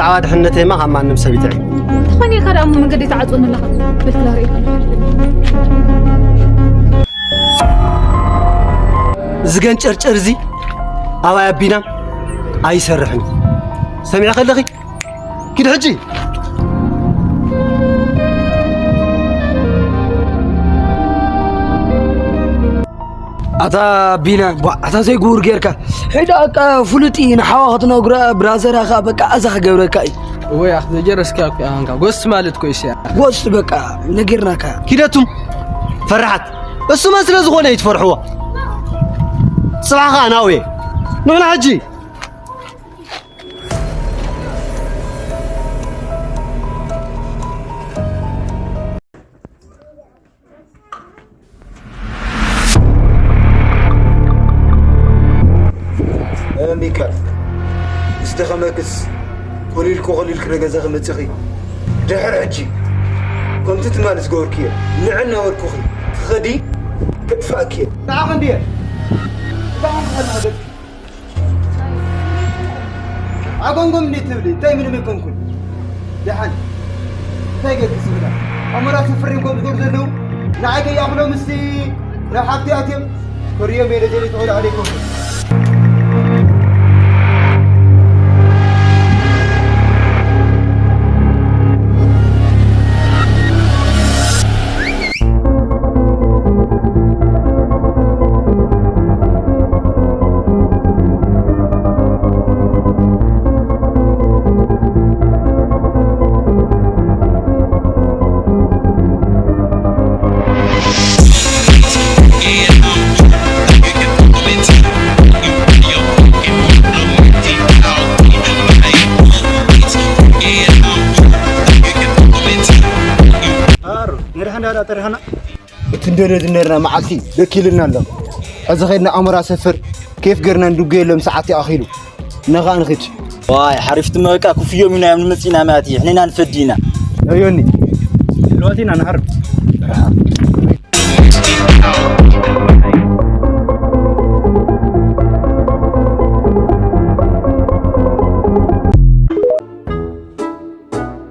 ብዛዕባ ድሕነተይማ ካብ ማንም ሰብ ይጥዕይ። እንተኾነ ኢኻ ደኣ እሞ መንገዲ ትዓጽወኒ ኣለኻ። በልክላ ርእይካ ኣለኻ። እዚ ገንጨርጨር እዚ ኣባይ ኣቢናም ኣይሰርሕን። ሰሚዕኺ ኣለኺ? ኪድ ሕጂ። ኣታ ቢና፣ ቧ፣ ኣታ ዘይጉር ጌርካ። ሕጂ በቃ ፍሉጥ እዩ፣ ንሓዋ ክትነግሮ፣ ብራዘራ ኸኣ በቃ ኣዛ ክገብረካ እዩ። ወይ ኣኽ ዘጀረስካ እኮ ኣንካ። ጎስት ማለት እኮ እዩ ሲያ። ጎስት በቃ ነጊርናካ። ኪደቱም ፈራሓት። እሱማ ስለ ዝኾነ እዩ ትፈርሕዎ። ጽባሕ ኸኣ ናውየ። ንሕና ሕጂ ሚካል፣ ምስ ደኸመክስ ኮሊልኩ ኮሊልክ ንገዛኺ መጺኺ። ድሕሪ ሕጂ ከምቲ ትማሊ ዝገበርክዮ ንዕ እናበልኩኺ ትኸዲ፣ ከጥፍኣኪ እየ። ንዓኺ እንድየ። እንታይ ኾንኩ ኸድካ ገጽኪ? ኣጎምጎም እንዴት ትብሊ? እንታይ ምንም ኣይኮንኩን። ደሓን። እንታይ ገርኪ ዝብላ? ኣሞራ ስፍር እዮም ከምዝገሩ ዘለዉ። ንዓይ ከይኣኽሎም እስቲ ናብ ሓብቲ ኣትዮም። ኮርዮም እየ ነጀሪ ተኾይዳ ዓደ ኣይኮንኩን። ኣሩ፣ ንድሕን ዳዳ ጠሪኻና? እቲ እንደልዮ ዝነበርና መዓልቲ ደኪልና ኣሎ። ሕዚ ኸድና ኣሞራ ሰፍር ኬፍ ገርና ንድጎየሎም ሰዓት ይኣኺሉ። ነኻ ንኽድ። ዋይ፣ ሓሪፍቲ መበቃ ክፍዮም ኢና እዮም ንመጺና ማለት እዩ። ሕኔና ንፈዲ ኢና። ኣዮኒ። ልዋቲና ንሃርብ።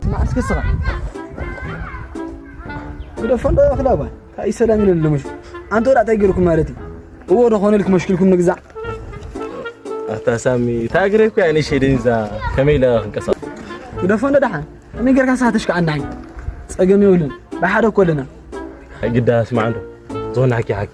ስማዕ እስኪ ስኻ። ግደፎ እንዶ ክላባ። ታይ ሰላም ይለሉ ምሽ። ኣንተ ወዳ ታይ ገርኩም ማለት እዩ? እዎ ዶ ኾነ ልክ መሽክልኩም ንግዛዕ። ኣታ ሳሚ፣ ታግሬ እኮ ያኔ ሸደን እዛ ከመይ ኢላ ክንቀሳቐስ? ግደፎ እንዶ ደሓን። ከመይ ጌርካ ሳተሽ ከኣ እንዳይ? ጸገም የብሉን። ብሓደ እኮ ኣለና። ኣይ ግዳ ስማዕ እንዶ። ዝኾነ ሓቂ ሓቂ።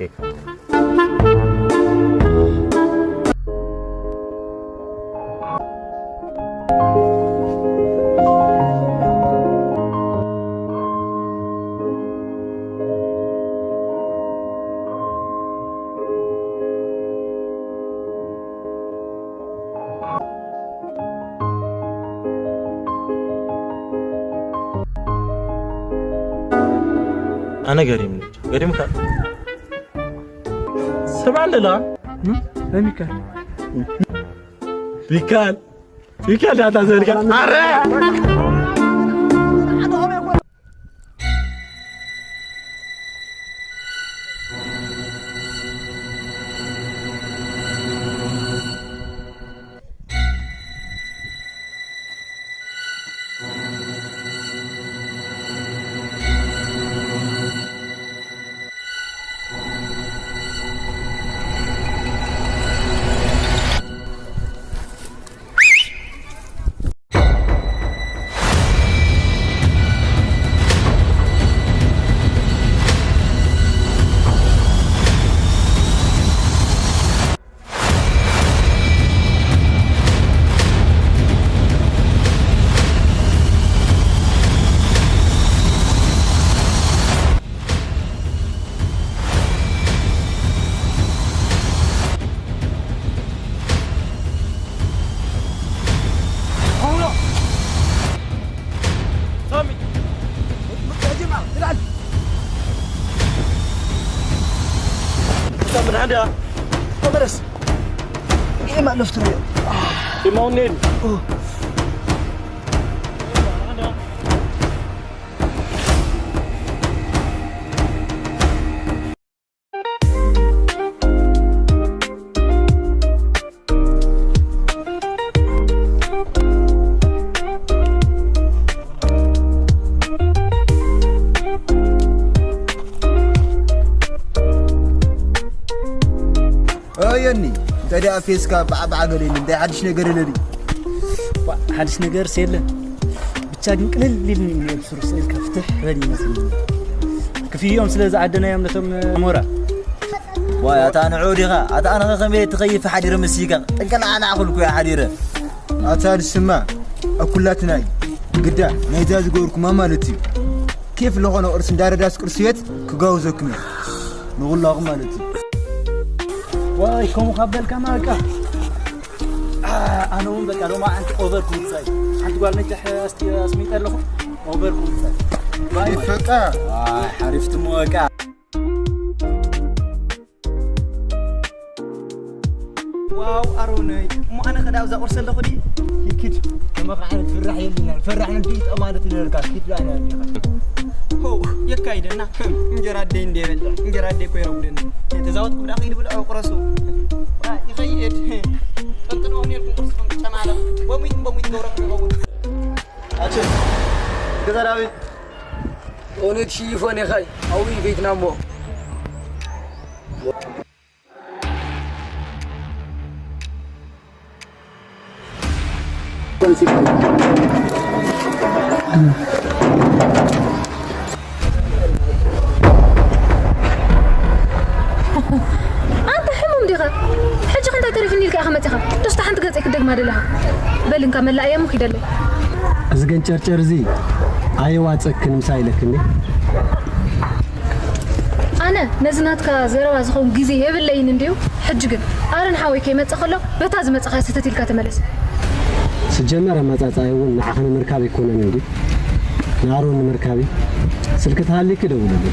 ኣነ ገሪምኒ። ገሪምካ? ስማዕ እንዶ ለዋ። እም? በሚካል። ሚካል። ሚካል ዳታ ዘልካ። ኣረ! ሳሚ! ሳሚ፣ ንሓንዳ! ተመለስ! ይሄ ማለፍ ትርዮ። ይማውን ነድ። ተዳ ፌስካ ባዕባዕ ገለ የለን። እንታይ ሓድሽ ነገር የለ ድዩ? ዋ፣ ሓድሽ ነገርስ የለን። ብቻ ግን ቅልል ኢልኒ እኒኦ ብስሩ ስእልካ ፍትሕ በል ይመስልኒ። ክፍይኦም ስለ ዝዓደናዮም ነቶም ኣሞራ። ዋይ፣ ኣታ ንዑ ዲኻ? ኣታ ኣነ ከመይ ትኸይፍ ሓዲረ መሲካ? ጥንቅላዕላዕ ክልኩ እየ ሓዲረ። ኣታ ንስማ ኣኩላትና እዩ። ግዳ ናይዛ ዝገበርኩማ ማለት እዩ። ኬፍ ለኾነ ቅርሲ እንዳረዳስ ቅርሲ ቤት ክጋውዘኩም እየ። ንኹላኹም ማለት እዩ። ዋይ፣ ከምኡ ካብ በልካማ በቃ። አ፣ ኣነ እውን በቃ ሎማ ሓንቲ ኦቨር ክውጻእ እዩ። ሓንቲ ጓል ነጃሕ ኣስቲ-፣ ኣስሚጠ ኣለኹ። ኦቨር ክውጻእ እዩ። ባይ፣ ባይ። በቃ። ኣይ፣ ሓሪፍትሞ በቃ። ዋው፣ ኣሮነይ። እሞ ኣነ ከዳ ኣብዛ ቁርሲ ኣለኹ ድዩ? ሂኪድ፣ ከማኻ ዓይነት ፍራሕ የብልናን። ፈራሕ ነዲ ጠማለት ይደርካ። ኪድ ላና እንዲኻ። ሆ፣ የካይደና። እንጀራ ኣደይ እንደ በልዕ። እንጀራ ኣደይ እኮ ይረጉደኒ። ተዛወትኩም ደኣ ከይዱ ብልዑ ቁረሱ። ዋ፣ ይኸይድ። ጠንጥንዎ ነይርኩም ቁርስኹም ጨማለ። በሙይት በሙይት ገብረኩም ይኸውን። ኣቸ፣ ገዛ ዳዊት። ኦነት ሽይፎን ኢኻይ። ኣዊ ቤትና እሞ። ኣንታ ሕሙም ዲኻ? ሕጂ ኸ እንታይ ተሪፉኒ ኢልካ ኢኻ መጺኻ? ዶስታ ሓንቲ ገጸይ ክደግማ ደለኻ? በል እንካ መላእያ እሞ ኪደለይ። እዚ ገንጨርጨር እዚ ኣየዋጸክን ምሳ ኢለክኒ። ኣነ ነዚ ናትካ ዘረባ ዝኸውን ግዜ የብለይን እንድዩ። ሕጂ ግን ኣረን ሓወይ ከይመጽእ ከሎ በታ ዝመጻኻ ስተት ኢልካ ተመለስ። ስጀመር ኣመጻጽኣይ እውን ንዓኻ ንምርካብ ኣይኮነን እንድዩ። ንኣሮን ንምርካብ እዩ። ስልኪ ተሃልዩኪ ደውለሉ።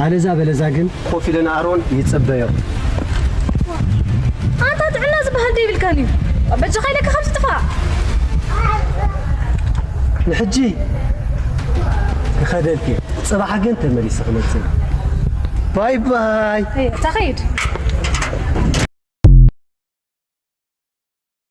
ኣለዛ በለዛ ግን ኮፍ ኢለ ንኣሮን ይጽበዮ። ኣንታ ጥዕና ዝበሃል ዶ ይብልካን እዩ? በጃኻ ኢለካ ካብዚ ጥፋእ። ንሕጂ ክኸደልኪ፣ ጽባሕ ግን ተመሊሰ ክመጽእ። ባይ ባይ። እየ፣ ተኸይድ።